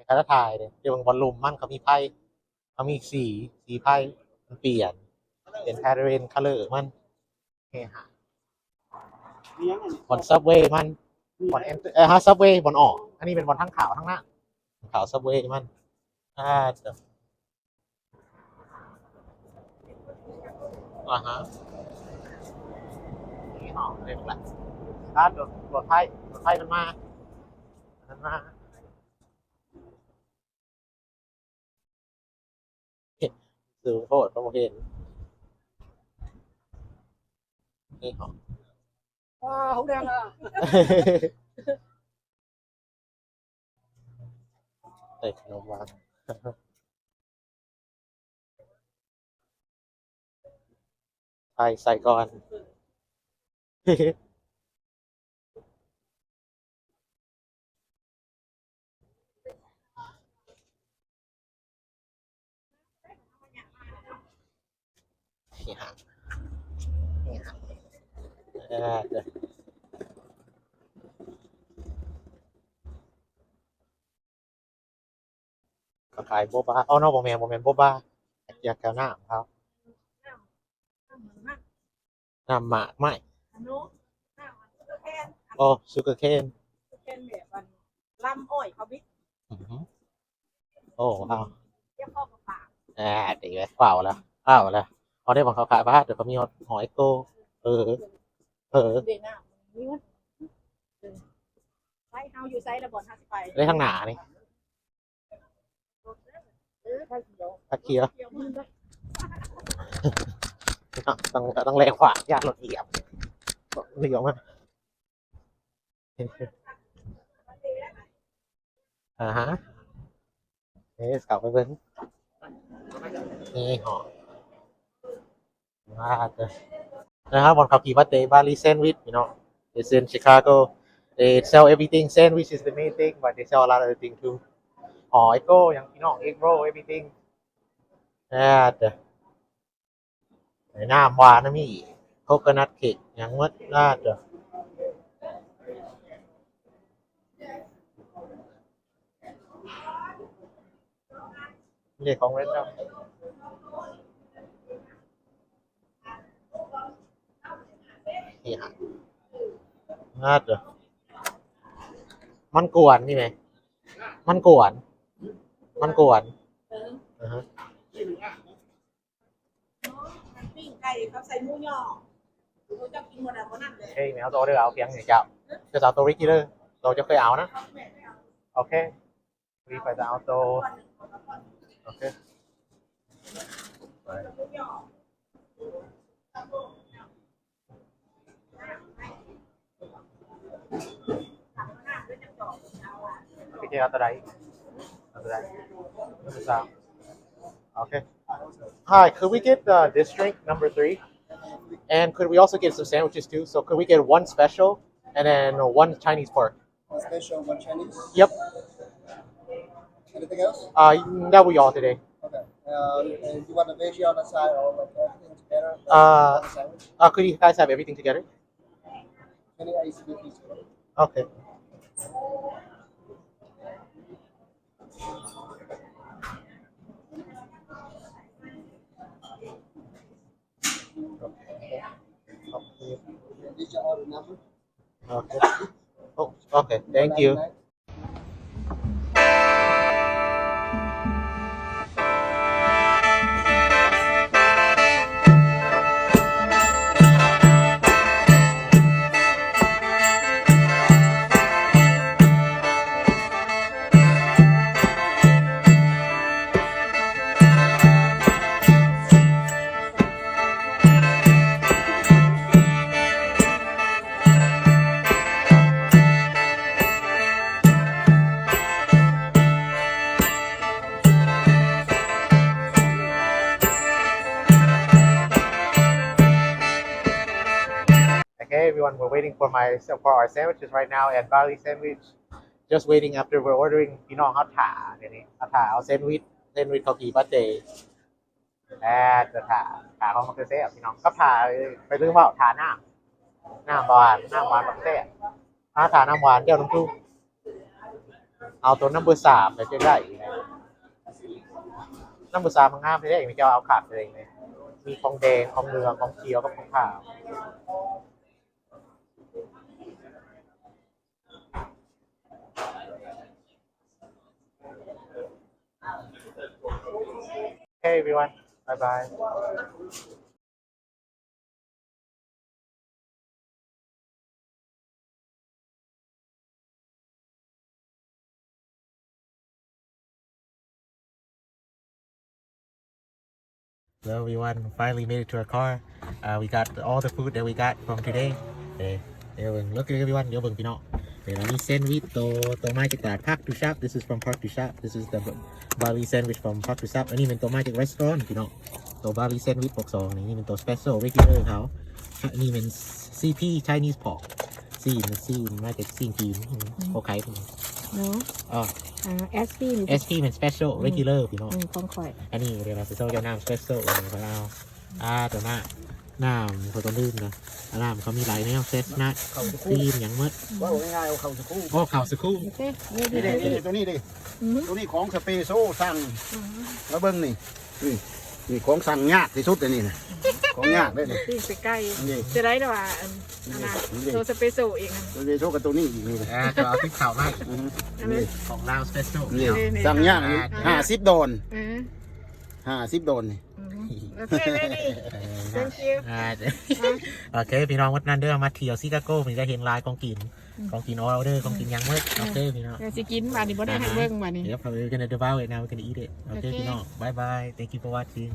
ຖ້າຖ່າຍເດ້ ເບິ່ງບອນລຸ່ມມັນ ເຂົາມີໄພ ເຂົາມີສີ ສີໄພ ມັນປ່ຽນ ເປັນ pattern color ມັນ ເຮັດໃຫ້ ບ່ອນ subway ມັນ ບ່ອນ enter ເອີ subway ບ່ອນອອກ ອັນນີ້ເປັນບ່ອນທາງເຂົ້າທາງນັ້ນ ເຂົ້າ subway ມັນ ອ່າ ອ່າຮະ ນີ້ເນາະ ເລີຍແຫຼະ ອ່າ ລົດ ລົດໄຟ ລົດໄຟມັນມາ ມັນມາ ສູງໂພດ ມອງບໍ່ເຫັນ ນີ້ເນາະ ວ້າວ ຫົວແດງອ່ະ. ໄດ້ຂະໜົມຫວານ ໃສ່ ໃສ່ກ່ອນ ນີ້ຮະ ນີ້ຮະ ເອີ ເຂົາຂາຍໂບບາ ເອົາເນາະ ບໍ່ແມ່ນ ບໍ່ແມ່ນໂບບາ ຢາກແກ້ວນ້ຳເຂົາ ນ້ຳໝາກໄມ້ ໂອ້ sugar cane ແບບອັນລຳອ້ອຍເຂົາບິດ ອື ໂອ້ ວ້າວ ເຈັບຄໍກັບປາກ ອ່າ ດີແລ້ວ ວ້າວແລ້ວ ວ້າວແລ້ວ ເຂົາໄດ້ບັງຄັບຂາຍ ປາດ ດຽວເຂົາມີຮອດຫໍເອໂກ ເອີ ເອີ ເດນ້ຳນີ້ ໄປ ເຮົາຢູ່ໃສລະ ບ່ອນເຮົາຊິໄປ ໄດ້ທາງໜ້ານີ້ ເອີ ໄຟຂຽວ ໄຟຂຽວ ຕ້ອງ ຕ້ອງແລ່ຂວາ ຢ້ານລົດຫຽບ ເລີຍອອກມາ ອ່າຮະ ເອີ ເຂົ້າໄປເບິ່ງ ນີ້ເນາະ ວ່າເດີ ນະຄະ ບ່ອນເຂົາກີ່ບາເຕ Bali sandwich ພີ່ນ້ອງ it's in Chicago, they sell everything, sandwich is the main thing but they sell a lot of other thing too, ຫໍເອໂກ ຫຍັງ ພີ່ນ້ອງ egg roll everything ວ່າເດີ ໃນນ້ຳຫວານນະມີ coconut cake ຫຍັງໝົດລະເດີ ເລກຂອງ random ນີ້ຮະ ລະເດີ ມັນກວນນີ້ແມ ມັນກວນ ມັນກວນ ເອີ ອາຮະ ປີ້ງໄກ່ເຂົາໃສ່ໝູຫຍໍ້ ເຈົ້າກິນບໍ່ໄດ້ບໍ່ນັ້ນແຫຼະ ເອີ ແມ່ເອົາໂຕເດີ ເອົາພຽງນີ້ເຈົ້າ ເຈົ້າເອົາໂຕ regular ໂຕເຈົ້າເຄີຍເອົານະ ໂອເຄ ນີ້ຂ້ອຍຈະເອົາໂຕ ໂອເຄ ໄປ. Okay, after that. After that. Okay. Hi, could we get, uh, this drink, number three? And could we also get some sandwiches too? So could we get one special and then one Chinese pork? One special, one Chinese? Yep. Anything else? Uh, that will be all today. Okay. Uh, and you want the veggie on the side or, like, everything together? Uh, on the sandwich? Uh, could you guys have everything together? Any ice cookies? Okay. These are all the number. Okay. Oh, okay. Thank you. Okay, everyone, we're waiting for my, for our sandwiches right now at Bali Sandwich. Just waiting after we're ordering. ພີ່ນ້ອງເຮົາຖ້າ ດຽວນີ້ເຮົາຖ້າເອົາແຊນວິດ ແຊນວິດເຂົ້າກີ່ປາເຕ ແຕ່ຈະຖ້າ ຖ້າຂອງມັນຄືແຊບ ພີ່ນ້ອງ ກັບຖ້າ ໄປລືມເວົ້າ ຖ້ານ້ຳ ນ້ຳຫວານ ນ້ຳຫວານບັກແຊບ ຖ້າ ຖ້ານ້ຳຫວານແຈ່ວນ້ຳຈຸ້ມ ເອົາໂຕນຳເບີສາມແລ້ວຈະໄດ້ອີກນະ. ນຳເບີສາມມັນງາມແທ້ໆ ເຈົ້າເອົາຂາດເລີຍນະ. ມີຂອງແດງ ຂອງເຫຼືອງ ຂອງຂຽວກັບຂອງຂາວ. Hey everyone, bye bye. Hello everyone, finally made it to our car. Uh, we got all the food that we got from today. ເອີ ດຽວເບິ່ງ look everyone ດຽວເບິ່ງພີ່ນ້ອງ. ເອີ ລາວມີແຊນວິດ ໂຕ ໂຕມາຈາກຕະຫຼາດ Park to Shop. This is from Park to Shop. This is the Bali sandwich from Park to Shop. ອັນນີ້ແມ່ນໂຕມາຈາກ restaurant ພີ່ນ້ອງ. ໂຕ Bali sandwich ພວກສອງນີ້ ນີ້ແມ່ນໂຕ special regular ເຂົາ. ອັນນີ້ແມ່ນ CP Chinese pork. ຊີ້ນ ຊີ້ນມາຈາກຊີ້ນຈີນ ອືມ ເຂົາຂາຍ ເນາະ. ອ່າ ອ່າ SP ນີ້ SP ແມ່ນ special ອືມ regular ພີ່ນ້ອງ. ອືມ ຂອງຂ້ອຍ ອັນນີ້ເວລາຊິເຈົ້ານ້ຳ special ເອີ ຂ້ອຍເອົາ ອ່າ ໂຕນ້ຳ ນ້ຳຂ້ອຍກໍລືມນະ. ອ່າ ນ້ຳເຂົາມີຫຼາຍແນວ chestnut ເຂົ້າສາຄູ ຄຣີມ ຫຍັງໝົດ. ເວົ້າງ່າຍໆ ເອົາເຂົ້າສາຄູ ໂອ້ ເຂົ້າສາຄູ. ໂອເຄ ນີ້ ນີ້ ນີ້ ນີ້ ໂຕນີ້ເດ້. ອືຮຶ ໂຕນີ້ຂອງ special ສັ່ງ. ອືຮຶ ມາເບິ່ງນີ້ ນີ້ ນີ້ຂອງສັ່ງຍາກທີ່ສຸດ ອັນນີ້ນະ ຂອງຍາກເດ້ນີ້ ປີ້ງໃສ່ໄກ່. ນີ້ ຈະໄດ້ແຕ່ວ່າ ອັນ ອັນນັ້ນ ນີ້ ໂຕ special ອີກ special ກັບໂຕນີ້ອີກນີ້. ອ່າ ຈະເອົາຕິບເຂົ້າມາ ອືຮຶ ອັນນັ້ນ ນີ້ ຂອງລາວ special ນີ້ ນີ້ ສັ່ງຍາກນີ້ ອ່າ ຫ້າສິບດອນ. ເອີ ຫ້າສິບດອນນີ້. ອືມ ໂອເຄ ready. Thank you. ອ່າ ໂອເຄ ພີ່ນ້ອງ ວັນນັ້ນເດີ ມາທ່ຽວຊິກາໂກ ມີແຕ່ເຫັນຫຼາຍຂອງກິນ ອືມ ຂອງກິນ all order ຂອງກິນຫຍັງໝົດ. ເອີ ໂອເຄ ພີ່ນ້ອງ ເດີ ຊິກິນບາດນີ້ບໍ່ໄດ້ ອ່າຮະ ໃຫ້ເບິ່ງບາດນີ້. Yep, we're gonna devour it now. We're gonna eat it. ໂອເຄ ໂອເຄ ພີ່ນ້ອງ bye bye. Thank you for watching.